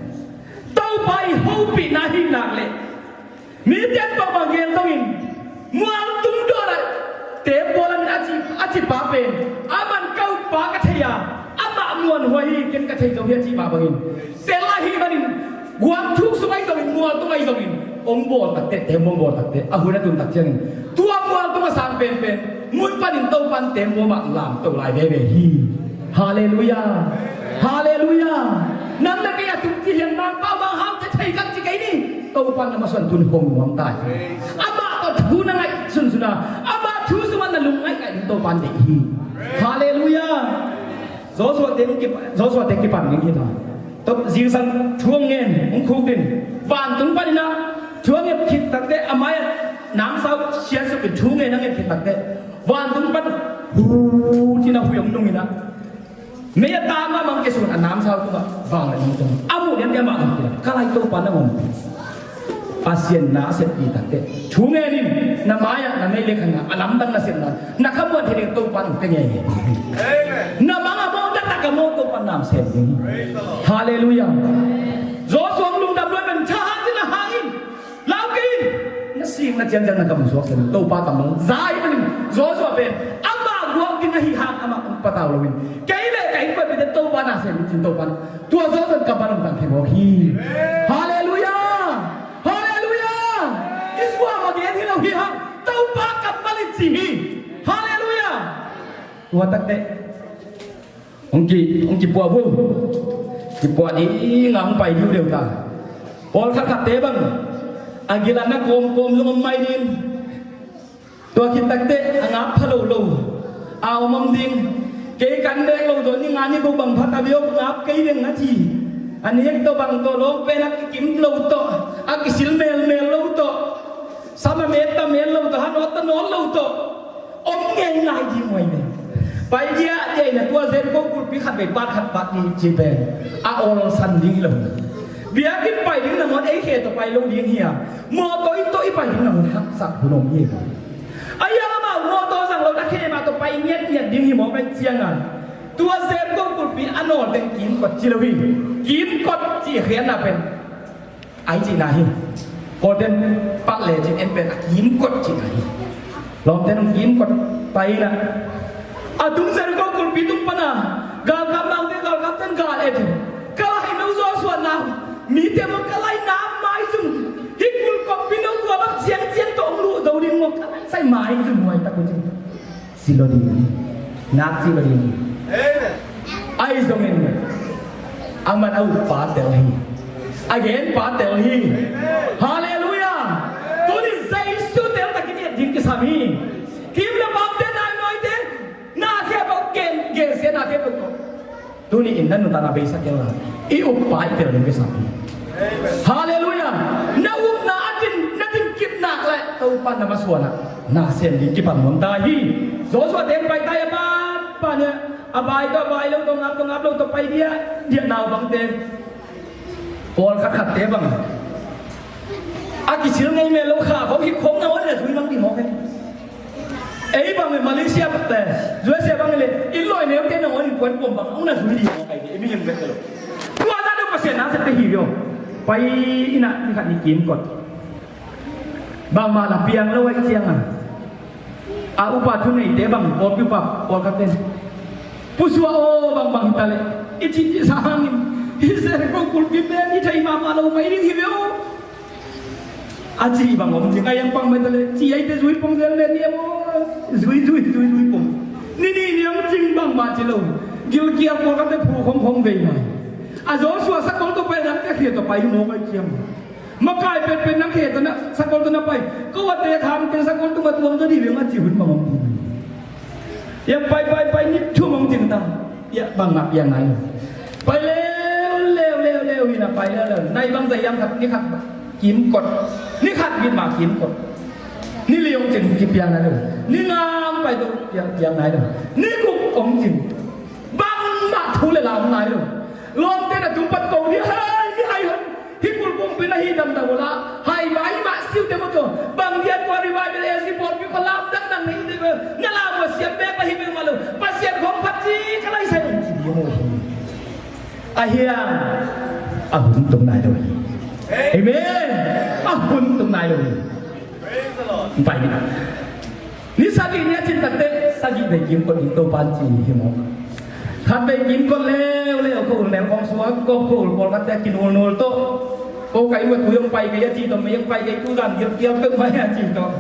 Topa i hopihna hih nak leh, mite in bangbang gen zongin, mual tung dawn ah teembaw lam in a ci, a ci pa pen, aman ka utpa ka thei a, amah muanhuai hi, ken ka thei zo hi a cih mah bangin, tel ahih manin guam thuk sung ahi zongin, mual tung ahi zongin, hong bawl takte, teembaw hong bawl takte, a hun a tun tak ciangin tua mual tung a sang penpen mun panin Topa'n teembaw mah lamto lai veve hi. Halleluiah. Halleluiah. Nang le kei a tung ci hian, Mangpau, Manghaute thei kang ci kei ni. Topa'n na masuan tun hong nuam ta hi. Amah tawh thu na ngaih sunsun a, ama thu sungah na lungngaih ngaih ding Topa'n deih hi. Halleluiah. Joshua te kipan, Joshua te kipan ding hi ta. Tua zingsang thu hong ngen, hong khukdin, vantung panin ah thu a nget khit takte, a mai-ah namsau siatsuk in thu ngen a nget khit takte, vantung pan hu ci-in a huih hong nung in ah, mei a ta mahmah hong kisun, a namsau tungah vang le nung tung a muh diam diam mah hong kila, ka lai Topa nang om. Pasian na a seppih takte thu ngen in, na mai-ah na mei le khan a lamdang na sepna na khamuan thei ding Topa nang te ngen in. Na mang a mawh, na tak a mawh Topa nam sem ding. Halleluiah. Joshua hong lungdam lua man, thahat in a hang in, lau kei in, na sik na cian ciang na kam suak sem Topa kammal za ahih manin Joshua pen amah guak ding ahi hang amah hong patau lo in, kei le ka innkuanpihte Topa na sem ding ci-in Topa tua Joshua kammal hong tang thei mawk hi. Halleluiah. Halleluiah. I suah mah gen hi lo hi hang, Topa kammal in ci hi. Halleluiah. Tua takte hong ki, hong kipuah vua. Kipuah ding a hong pai diudeu ta. Pawlkhat khatte bang a gil a na kawmkawm zong om mai ding. Tua khit takte a ngap pha lo lo a om om ding. Kei kan nek lo tawh ni nga ni guk bang pha ta viau ngap kei ding a ci. A nek tawh bang tawh lawng pen a kikim lo tawh, a kisil melmel lo tawh, sam a met ta met lo tawh, hanawt ta nawt lo tawh om ngei ngai ding uh ahi ve. Pai diahdiah in a tua Jericho kulhpi khat vei, pat khat, pat nih cih pen a olsan ding hi lo. Biakinn pai ding nangawn ei khe tawh pai lo ding hi a, mawtaw in tawh i pai ding nangawn haksak hun om hi ve. A hiang amah mawtaw zang lo na khe mah tawh pai ngiatngiat ding hi mawk ahih ciangin, Tua Jericho kulhpi a nawl teng kimkot ci lo hi. Kimkot cih khiatna pen ai cihna hi. Kawlten pah lecin en pen a kimkot cihna hi. Lawmten hong kimkot pai inah a tung Jericho kulhpi tung pana galkap naute, galkapten gal et hi. Ka laih no Joshua, na mite maw, ka laih na maizum, hih kulhpi no tua bang ciangciang tawh hong luh zo ding maw, ka laih sai maizum huai tak uh ci. Ci lo ding hi. Nak ci lo ding hi. Ahi zongin aman a uppa tel hi. A genpa tel hi. Halleluiah. Tuni Jesu tel takin i et ding kisam hi. Kim le pamte, nai nawite, na khempeuh gen, gensia na khempeuh tawh tuni in na nuntakna beisak kei la, i uppa i tel ding kisam hi. Halleluiah. Na upna a din, na din kip nak leh Topa na masuanah na sem ding kipan nuam ta hi. Joshua teng pai ta hi, a ban pan hi. A bai tawh, a bai lo tawh, ngap tawh, ngap lo tawh pai diah diah, naupangte, pawlkhat khatte bang a kisil ngei mel lo kha khawng hip khawng na on na zui mang ding mawk hi. Ei bang le Malaysia te, U S A bang le, inn lawi neute na on in puan pom bang hong na zui ding mawk hi. Ei mi heng bek lo. Tua ta deuh Pasian na sette hi lo. Pai inah ni khat ni kimkot. Bangmah la piang lo ahih ciangin a upa thuneite bang, pawlpi upa pawlkhat ten pusuah aw, bangbang hi ta leh i cih cih sa hangin hih Jericho kulhpi pen i thei mahmah lo mai ding hi ve aw, a cih bang om ding. A yang pang mai ta leh ci eite zui pong zel le ni aw, zui zui zui zui pong. Ni ni niang cing bangmah ci lo. Gilkial pawlkhatte phu khong khong vei mai. A Joshua sakol tawh pai, dangte khia tawh pai hi mawk ahih ciang. Makai petpet na khe tawh na sakol tawh na pai. Ko a tek ham teng sakol tungah tuang zaw dih veng a ci hun bang om ding. Yang pai pai pai ni thum hong cing ta. Yang bang ngap yang nai lo. Pai leuleu leuleu hi na, pai leuleu. Nai bang zai yang khat ni khat kimkot. Ni khat bit mah kimkot. Ni li hong cing kipiang nai lo. Ni nga hong pai tawh piang piang nai lo. Ni guk hong cing. Bangmah thu le la hong nai lo. Lawmte na tung pat ko ni hai ni hai hon. Hih kulhpi na hi damdam uh la, hai vai mah siute maw tua. Bang dia tua revival A Z pawlpi khualam dangdang na hi ding uh. Na lam uh a siam bek na hi bek mah lo. Pasian khawng phat ci ka lai sai un ci ding uh hi. A hiang a hun tung nai lo hi. Amen. A hun tung nai lo hi. Pai ding. Ni sagih ni a cin takte sagih vei kimkot ding Topa in ci hi maw. Khat vei kimkot leuleu, ko ul nel khawng suak, ko ko ul pawlkhatte a kinulnul tawh. Ko ka inn uah tui hong pai kei a ci tawh, mei hong pai kei, tuzan gilkial peuhmah a ci tawh.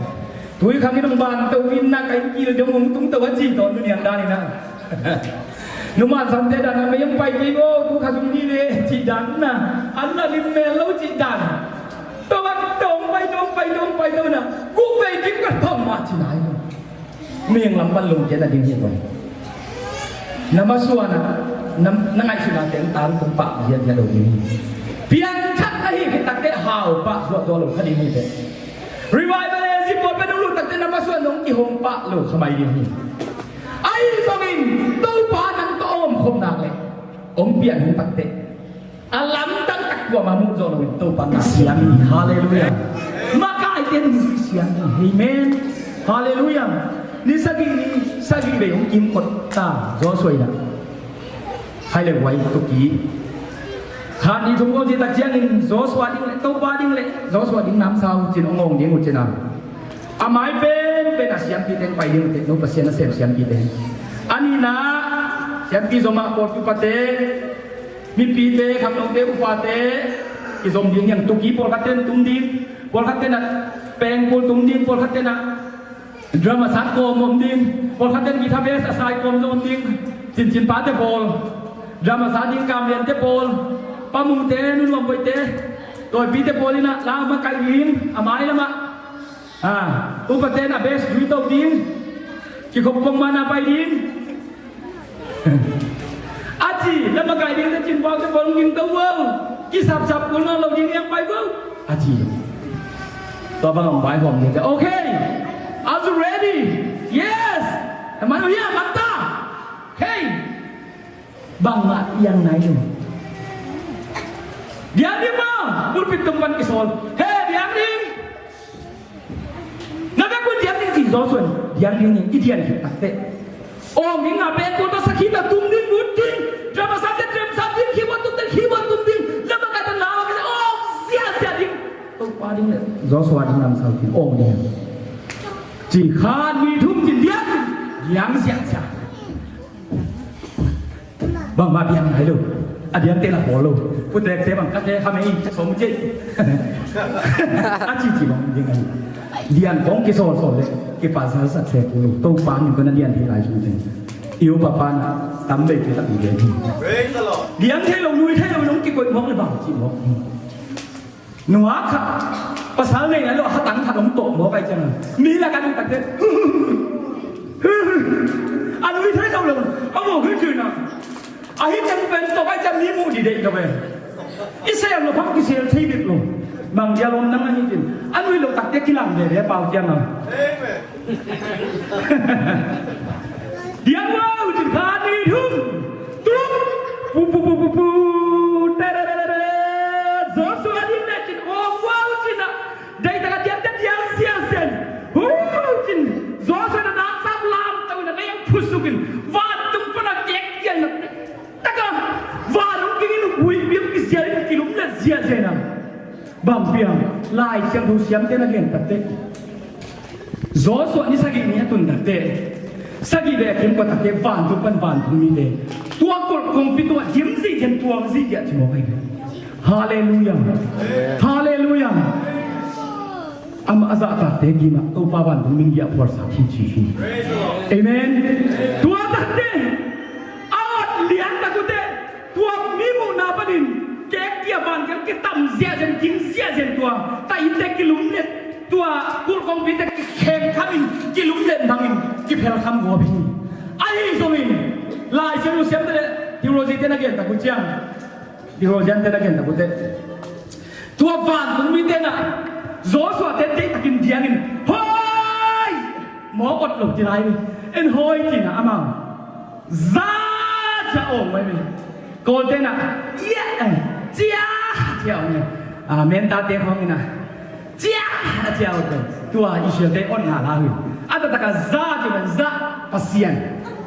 Tui khang in hong ban to in na, ka inn kil dong hong tung to a ci tawh, nu niang dan in a. Numan samte dan a mei hong pai kei bo, tu kha sung ni le cih dan na. An na lim mel lo cih dan. Tawh bang tawh hong pai, tawh hong pai, tawh hong pai, tawh na. Guk vei kimkot bangmah ci nai lo. Mihing lam pan lungkia na ding hi lo. Na masuanah na, na ngaihsutna teng tangtung pah hiathiat lo ding hi. Piangthak na hi khit takteh hau pah zuahzuah lo kha ding hi teh. Revival A Z pawl pen hong lut takteh na masuan dong kihong pah lo kha mai ding hi. Ahi zongin Topa nang tawh a omkhop nak leh hong pian hong takteh a lamdang tak kuamah muh zawh loin Topa na siam hi. Halleluiah. Makaite nungzui siam hi. Amen. Halleluiah. Ni sagih ni sagih vei hong kimkot ta Joshua in ah. Hai le huai tuki khat ni thum ko ci tak ciangin Joshua ding le Topa ding le Joshua ding namsau cin hong ngawng ding uh cin a. A mai penpen a siampi teng pai ding uh teh, no Pasian a sem siampi teng. A nihna siampi zomah pawlpi upate, mipite, khangnote, upate kizom ding hi hang. Tuki pawlkhat ten tum ding, pawlkhat ten ah pengkul tum ding, pawlkhat ten ah drum a sat kawm om ding, pawlkhat ten guitar bass a sai kawm zong om ding. Cincin pate pawl, drum a sat ding Kam Liante pawl, Pa Mungte, Nu Nuam Boite, Tawipite pawl in ah la makaih ding a mai lamah. Ah, upaten a bass zui to ding. Kikhop kong mana pai ding. A ci, la makaih ding te cin pau te pawl ging to wow. Kisapsap kul na lo ding yang pai wow. A ci. Tua bang ang pai hong ding. Okay. Are you ready? Yes. Manu ya mata. Hey. Bangmah iang nai lo. Diang ding maw, pulpit tung pan kisawl. He, diang ding. Na bek un diang ding ci Joshua in. Diang ding in, i diang khit takteh. Awng ding a, pengkul tawh sakhi tawh tum ding, ut ding. Drama sa te drama sa ding, keyboard tum te keyboard tum ding. Lamah ka ta na ka awng ziahziah ding. Topa ding le Joshua ding lamsau ding awng ding. Ci kha ni thum ci diang, diang ziahziah. Bangmah diang nai lo. A diang te na khawl lo. Putek te bang ka te kha mei som ci. A ci ci bang ding ai. Diang kong kisawlsawl le kipasal sak se ku lo. Topa min ko na diang hi lai sung sing. Iu papa na tam bei kitak i diang hi. Praise the Lord. Diang thei lo, nui thei lo, nong kikoih mawk le bang ci mawk. Nua kha pasal nei na lo, ha tang kha dong tawh mawk ai ciang. Mi la ka dong tak te. A nui thei lo lo. A mawk hi ci na. A hi teng pen tawh ai ciang mi mu di dei lo ve. I sel lo phang kisel thei bik lo. Mang dia lom nang a hi cin. A nui lo tak te kilang ve ve pau ciang a. Amen. Diang wow cin kha ni thum. Tum. Pu pu pu pu pu. Te re re re re. Joshua ding le cin ong wow cin a. Dei taka diang te diang sia sen. Hu cin. Joshua na nang sam lam tau na ngai phusukin. Van tung pana kek kian na. Taka van ong kingin ui biang kisial kilum na zia zia na. Bang piang Lai Siangtho siam te na gen tak te. Joshua ni sagih ni a tun tak te. Sagih ve a kim ko tak te vantung pan vantung mi te. Tua kol kongpi tua dim zi jen tuang zi dia ci mawk ai. Hallelujah. Hallelujah. Ama a zahtak te gina Topa vantung min dia phual sa thi ci hi. Amen. Tua tak te. A ot lian tak u te. Tua mi muhna panin kek kia van kek kitam ziahziah ging ziahziah tua ta ite kilum le tua kulh kongpi te kikheng khamin kilum le bangin kiphel kham ngawp hi. Ahi zongin Lai Siangtho siam te le theology te na gen tak u ciang theologian te na gen tak u te tua vantung mi te na Joshua te te takin diangin hoi mawk ot lo ti lai mi en hoi tina amau Za cia awng mai mi. Kawlte na ia eh cia cia awng mai. Menta te khawng ina cia cia awng mai. Tua Israel te on na la hui. A taktak a za cia man za Pasian.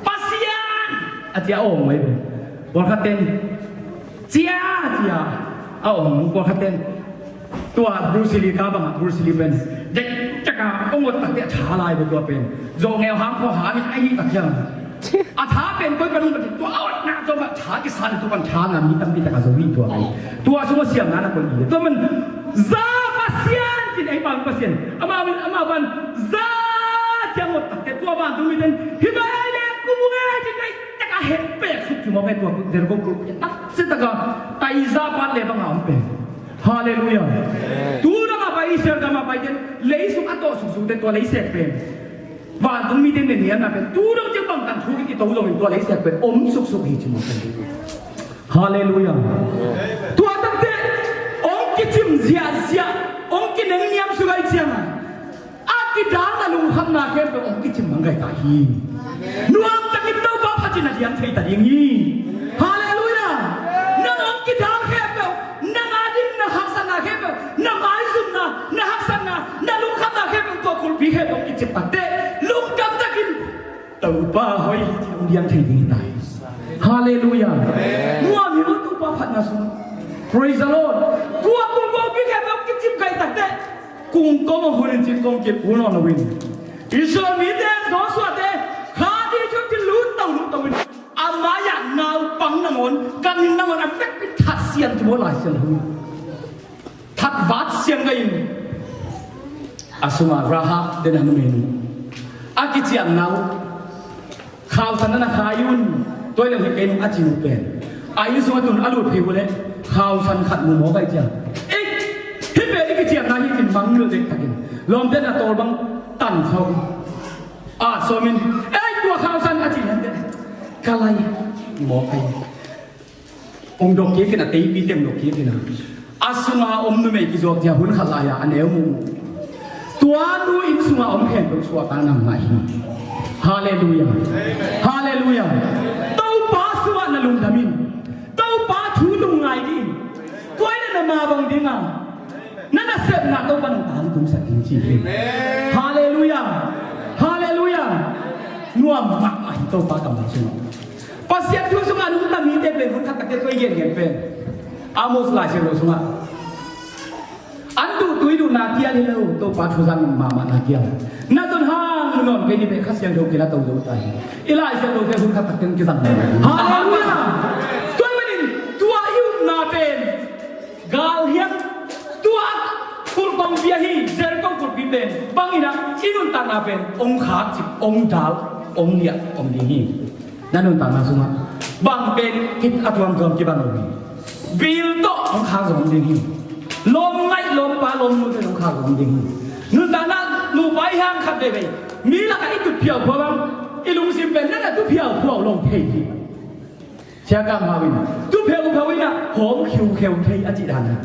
Pasian a cia awng mai mi. Pawlkhat ten cia cia a awng pawlkhat ten. Tua Bruce Lee ka bangah Bruce Lee pen dek taka ong ot takte a tha lai ve tua pen. Zawh ngeu hang khua hang in a hih tak hiam. A tha pen koi pan ong pan tua a ot nak zawh mah tha kisan tu pan tha ngam mi tampi taka zo hi tua pen. Tua sung a siam na na koi hi. Tua man za Pasian cin ei pan Pasian. Amau in amau pan za ciang ot takte tua vantung mi ten. Hi mai ai le kum ngai cin ei taka het pek suk ci mawk ei tua der gok kul. Tak si taka tai za pan le bangah om pen. Halleluiah. Tu dang a pai Israel gam a pai ten leisuk a tawh suksuk te tua leisek pen vantung mite neniamna pen tu dang ciang bangtan thu i to zongin tua leisek pen om suksuk hi ci mawk pen. Halleluiah. Tua takte ong kicim ziahziah ong kinengniam sugai cianga a kidang na lungkhamna khempeuh ong kicim manggaita hi. Nuam takin Topa phatin a diang thei ta ding hi. Halleluiah. Nang ong kidang khempeuh nang a ding na haksatna khempeuh na maizumna na haksatna na lungkhamna khempeuh tua kulhpi khempeuh ong kicim takte lungdam takin Topa hoi hi ci ong diang thei ding hi ta hi. Halleluiah. Nuam hi lo Topa phatna sung. Praise the Lord. Tua kulhpi khempeuh ong kicim kai takte Kung kong a hun in cin kong kip hun on a win. Israel mite Joshua te kha di cun cin lut to lut to win. A mai-ah naupang nangawn kan in nangawn a vekpi that siang ci maw lai siang hun. That vat siang ka in. A sungah Rahab den a numei nu a kiciam nau. Khausan na na khai un. Tua hi lo hi kei nung a ci nu pen a inn sung a tun a lut phei uh leh khausan khat mu mawk ai ciang ei hih pen i kiciamna hi cin mangngilh dektakin lawmte na tawl bang tan sawm a sawmin ei tua khausan a ci lian teh ka lai mawk ai. Ong dok kik in a teipi teng dok kik in a a sunga om numei kizuak cia hun khat lai-a a neu mu. Tua nu inn sunga om khempeuh suahtakna ngah hi. Halleluiah. Halleluiah. Topa sungah na lungdam in. Topa thu lungngai ding. Tua in na mabang dinga na nasepna Topa nang tangtungsak ding ci hi. Halleluiah. Halleluiah. Nuam mahmah hi. Topa kammal sungah, Pasian thu sungah a nungta mite pen hun khat takteh tua i gengen pen Amos Lai Siangtho sungah, an duh tui duhna kial hi lo, Topa thu zang mahmahna kial. Na zon hang nawn kei ni, beh Kha Siangtho kila to zo ta hi. I Lai Siangtho te hun khat takteh kizang. Halleluiah. Tua manin tua i upna pen galhiang, tua kulh kongpi ahi Jericho kulhpi pen bangin ah i nuntakna pen ong khak cip, ong dal, ong liah om ding hi. Na nuntakna sungah bang pen kit a tuamtuam kibang lo hi. Bil tawh ong khak zong om ding hi. Lawm ngaih, lawmpa lawmnu pen ong khak zong om ding hi. Nuntakna nupa i hang khat veivei mi lakah i tut phiauphua bang, i lungsim pen na na tu phiauphua lo thei hi. Sia Kam Hau in tu phiauphua in ah hawm khiukheu thei a cih dan hi.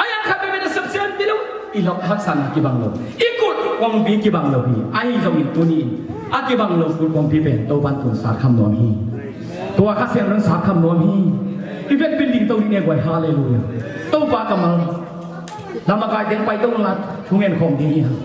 A yang khat veivei na sepsiam ti lo, i lawh haksatna kibang lo, i kulh kongpi kibang lo hi. Ahi zongin tuni in a kibang lo kulh kongpi pen Topan tun sat kham nuam hi. Tua Kha Siangtho in sat kham nuam hi. I vet building to ding e guai, halleluiah. Topa kammal, lamakaite pai to la thungen khawm ding hi.